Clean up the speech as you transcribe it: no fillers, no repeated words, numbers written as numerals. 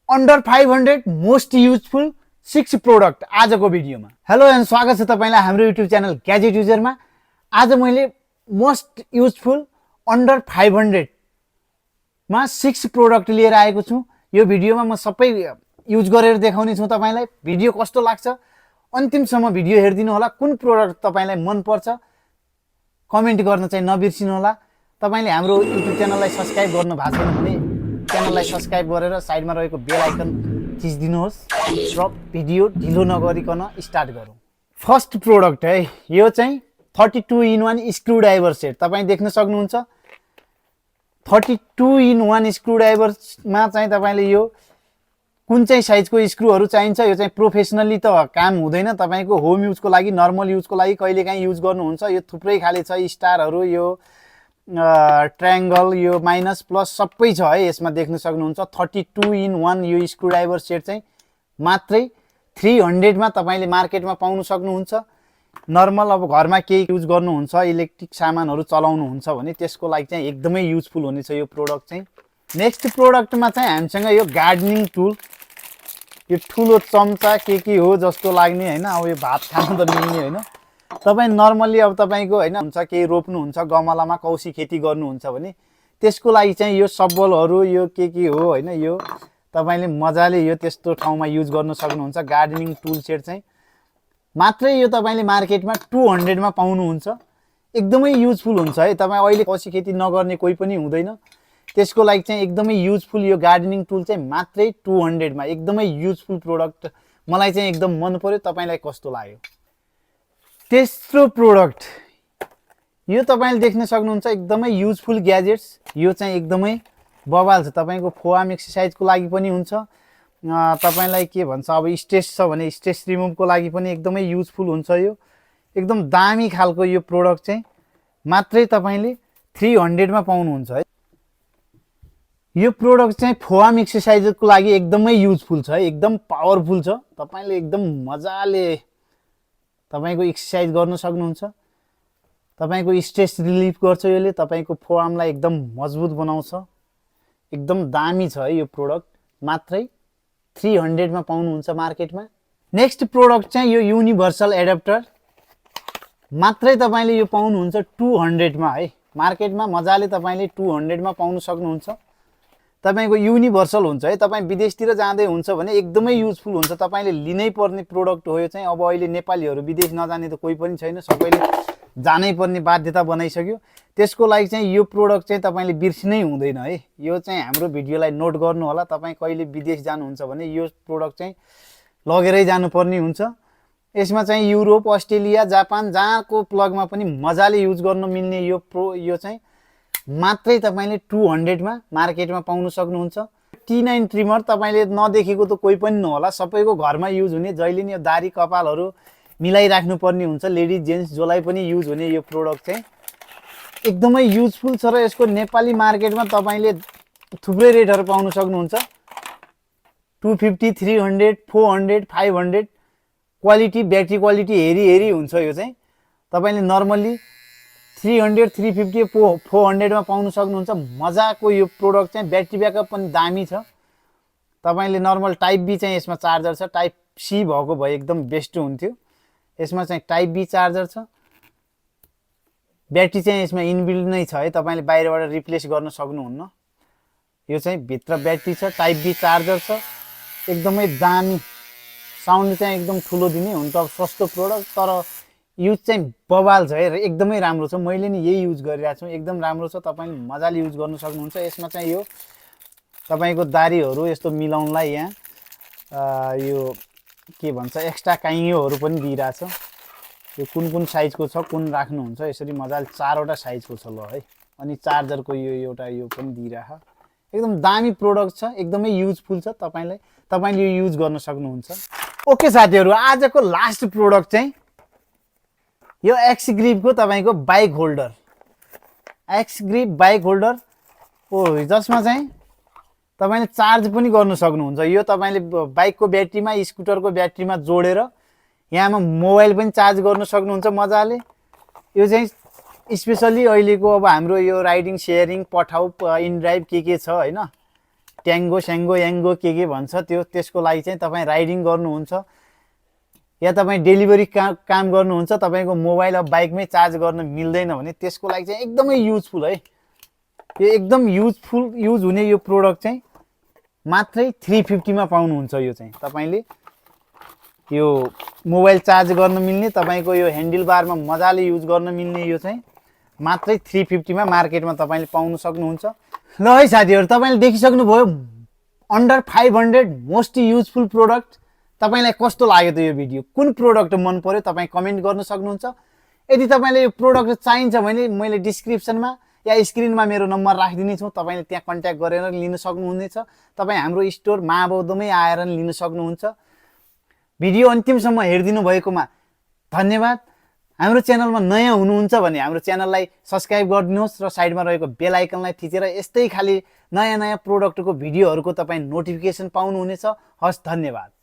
Under 500 most useful 6 product आजको भिडियोमा। Hello and स्वागत छ तपाईलाई हाम्रो युट्युब च्यानल ग्याजेट युजरमा। आज मैले मोस्ट युजफुल अन्डर 500 मा 6 प्रोडक्ट लिएर आएको छु। यो भिडियोमा म सबै युज गरेर देखाउने छु तपाईलाई। भिडियो कस्तो लाग्छ अन्तिमसम्म भिडियो हेर्दिनु होला। कुन प्रोडक्ट तपाईलाई मन पर्छ कमेन्ट गर्न चाहिँ नबिर्सिनु होला। तपाईले हाम्रो युट्युब च्यानललाई सब्स्क्राइब गर्नु भएको छैन भने च्यानललाई सब्स्क्राइब गरेर साइडमा रहेको बेल आइकन थिच्दिनुहोस् र भिडियो ढिलो नगरिकन स्टार्ट गरौँ। फर्स्ट प्रोडक्ट है, यो चाहिँ 32 in 1 स्क्रुड्राइभर सेट। तपाईँ देख्न सक्नुहुन्छ 32 in 1 स्क्रुड्राइभरमा चाहिँ तपाईले यो कुन चाहिँ साइजको स्क्रुहरू चाहिन्छ। यो चाहिँ प्रोफेसनली त काम हुँदैन, तपाईको होम युजको लागि नर्मल युजको लागि कहिलेकाहीँ युज गर्नुहुन्छ। यो थुप्रै खाले छ, स्टारहरू, यो ट्रायंगल, यो माइनस प्लस सबै छ है। यसमा देख्न सक्नुहुन्छ 32 in 1 यो स्क्रुड्राइभर सेट चाहिँ मात्रै 300 मा तपाईले मार्केटमा पाउन सक्नुहुन्छ। नर्मल अब घरमा केही युज गर्नुहुन्छ, इलेक्ट्रिक सामानहरू चलाउनुहुन्छ भने त्यसको लागि चाहिँ एकदमै युजफुल हुनेछ यो प्रोडक्ट चाहिँ। नेक्स्ट प्रोडक्टमा चाहिँ हामीसँग यो गार्डनिङ टुल, यो ठुलो चम्चा के हो जस्तो लाग्ने हैन। अब यो भात खान त मिल्ने हैन। तपाईं नर्मली अब तपाईको हैन हुन्छ केही रोप्नुहुन्छ, गमलामा कौसी खेती गर्नुहुन्छ भने त्यसको लागि चाहिँ यो सब्बलहरू यो के हो हैन, यो तपाईले मजाले यो त्यस्तो ठाउँमा युज गर्न सक्नुहुन्छ। गार्डनिङ टुल सेट चाहिँ मात्रै यो तपाईले मार्केटमा 200 मा पाउनुहुन्छ। एकदमै युजफुल हुन्छ है। तपाईँ अहिले कौसी खेती नगर्ने कोही पनि हुँदैन, त्यसको लागि चाहिँ एकदमै युजफुल यो गार्डनिङ टुल चाहिँ मात्रै 200 मा। एकदमै युजफुल प्रोडक्ट, मलाई चाहिँ एकदम मन पर्यो। तपाईलाई कस्तो लाग्यो? तेस्रो प्रोडक्ट यो तपाईले देख्न सक्नुहुन्छ एकदमै युजफुल ग्याजेट्स। यो चाहिँ एकदमै बवाल छ, तपाईको फोआर्म एक्सरसाइजको लागि पनि हुन्छ। तपाईलाई के भन्छ अब स्ट्रेस छ भने स्ट्रेस रिमुभको लागि पनि एकदमै युजफुल हुन्छ। यो एकदम दामी खालको यो प्रोडक्ट चाहिँ मात्रै तपाईले 300 मा पाउनुहुन्छ है। यो प्रोडक्ट चाहिँ फोआर्म एक्सरसाइजको लागि एकदमै युजफुल छ है, एकदम पावरफुल छ। तपाईले एकदम मजाले तपाईको एक्सरसाइज गर्न सक्नुहुन्छ। तपाईको स्ट्रेस रिलिफ गर्छ यसले, तपाईको फोआर्मलाई एकदम मजबुत बनाउँछ। एकदम दामी छ है यो प्रोडक्ट, मात्रै 300 मा पाउनुहुन्छ मार्केटमा। नेक्स्ट प्रोडक्ट चाहिँ यो युनिभर्सल एडाप्टर, मात्रै तपाईले यो पाउनुहुन्छ 200 मा है। मार्केटमा मजाले तपाईले 200 मा पाउन सक्नुहुन्छ। तपाईको युनिभर्सल हुन्छ है। तपाईँ विदेशतिर जाँदै हुन्छ भने एकदमै युजफुल हुन्छ, तपाईले लिनै पर्ने प्रोडक्ट हो यो चाहिँ। अब अहिले नेपालीहरू विदेश नजाने त कोही पनि छैन, सबैले जानै पर्ने बाध्यता बनाइसक्यो। त्यसको लागि चाहिँ यो प्रोडक्ट चाहिँ तपाईले बिर्सिनै हुँदैन है। यो चाहिँ हाम्रो भिडियोलाई नोट गर्नु होला। तपाईँ कहिले विदेश जानुहुन्छ भने यो प्रोडक्ट चाहिँ लगेरै जानुपर्ने हुन्छ। यसमा चाहिँ युरोप, अस्ट्रेलिया, जापान जहाँको प्लगमा पनि मजाले युज गर्न मिल्ने यो चाहिँ मात्रै तपाईले 200 मा मार्केटमा पाउन सक्नुहुन्छ। T9 ट्रिमर तपाईले नदेखेको त कोही पनि नहोला, सबैको घरमा युज हुने, जहिले नि दाढी कपालहरू मिलाइराख्नु पर्ने हुन्छ, लेडिज जेन्ट्स जसलाई पनि युज हुने यो प्रोडक्ट चाहिँ एकदमै युजफुल छ। र यसको नेपाली मार्केटमा तपाईले थुप्रै रेटहरू पाउन सक्नुहुन्छ। 250, 300, 400, 500 क्वालिटी, ब्याट्री क्वालिटी हेरी हुन्छ। यो चाहिँ तपाईले नर्मली 300, 350, 400 मा पाउन सक्नुहुन्छ। मजाको यो प्रोडक्ट चाहिँ ब्याट्री ब्याकअप पनि दामी छ। तपाईले नर्मल टाइप बी चाहिँ यसमा चार्जर छ, टाइप सी भएको भए एकदम बेस्ट हुन्थ्यो। यसमा चाहिँ टाइप बी चार्जर छ। ब्याट्री चाहिँ यसमा इनबिल्ड नै छ है, तपाईले बाहिरबाट रिप्लेस गर्न सक्नुहुन्न। यो चाहिँ भित्र ब्याट्री छ, टाइप बी चार्जर छ। एकदमै दामी साउन्ड चाहिँ एकदम ठुलो दिने हुन्छ। अब सस्तो प्रोडक्ट तर युज चाहिँ बवाल छ है, एकदमै राम्रो छ। मैले नि यही युज गरिरहेको छु, एकदम राम्रो छ। तपाईले मजाले युज गर्न सक्नुहुन्छ। यसमा चाहिँ यो तपाईको दाढीहरू यस्तो मिलाउनलाई यहाँ यो के भन्छ एक्स्ट्रा काइयोहरू पनि दिइरहेछ। यो कुन साइजको छ, कुन राख्नुहुन्छ, यसरी मजाले 4 वटा साइजको छ ल है। अनि चार्जरको यो एउटा यो पनि दिइराख। एकदम दामी प्रोडक्ट छ, एकदमै युजफुल छ। तपाईले यो युज गर्न सक्नुहुन्छ। ओके साथीहरू, आजको लास्ट प्रोडक्ट चाहिँ यो एक्स ग्रिपको तपाईको bike holder, x grip bike holder हो, जसमा चाहिँ तपाईले चार्ज पनि गर्न सक्नुहुन्छ। यो तपाईले बाइकको ब्याट्रीमा, स्कुटरको ब्याट्रीमा जोडेर यहाँमा मोबाइल पनि चार्ज गर्न सक्नुहुन्छ मजाले। यो चाहिँ स्पेशली अहिलेको अब हाम्रो यो राइडिङ, सेयरिङ, पठाउ, इन ड्राइभ के छ हैन, ट्याङ्गो स्याङ्गो याङ्गो के भन्छ त्यो, त्यसको लागि चाहिँ तपाईँ राइडिङ गर्नुहुन्छ या तपाईँ डेलिभरी काम गर्नुहुन्छ, तपाईँको मोबाइल अब बाइकमै चार्ज गर्न मिल्दैन भने त्यसको लागि चाहिँ एकदमै युजफुल है। यो एकदम युज हुने यो प्रोडक्ट चाहिँ मात्रै 350 मा पाउनुहुन्छ। यो चाहिँ तपाईँले यो मोबाइल चार्ज गर्न मिल्ने, तपाईँको यो ह्यान्डल बारमा मजाले युज गर्न मिल्ने यो चाहिँ मात्रै 350 मा मार्केटमा तपाईँले पाउन सक्नुहुन्छ। ल है साथीहरू, तपाईँले देखिसक्नुभयो अन्डर 500 मोस्ट युजफुल प्रोडक्ट। तपाईँलाई कस्तो लाग्यो त यो भिडियो? कुन प्रोडक्ट मन पर्यो तपाईँ कमेन्ट गर्न सक्नुहुन्छ। यदि तपाईँले यो प्रोडक्ट चाहिन्छ भने मैले डिस्क्रिप्सनमा या स्क्रिनमा मेरो नम्बर राखिदिने छु, तपाईँले त्यहाँ कन्ट्याक्ट गरेर लिन सक्नुहुनेछ। तपाईँ हाम्रो स्टोर महाबौद्धमै आएर लिन सक्नुहुन्छ। भिडियो अन्तिमसम्म हेरिदिनु भएकोमा धन्यवाद। हाम्रो च्यानलमा नयाँ हुनुहुन्छ भने हाम्रो च्यानललाई सब्स्क्राइब गरिदिनुहोस् र साइडमा रहेको बेल आइकनलाई थिचेर यस्तै खाली नयाँ नयाँ प्रोडक्टको भिडियोहरूको तपाईँ नोटिफिकेसन पाउनुहुनेछ। हस्, धन्यवाद।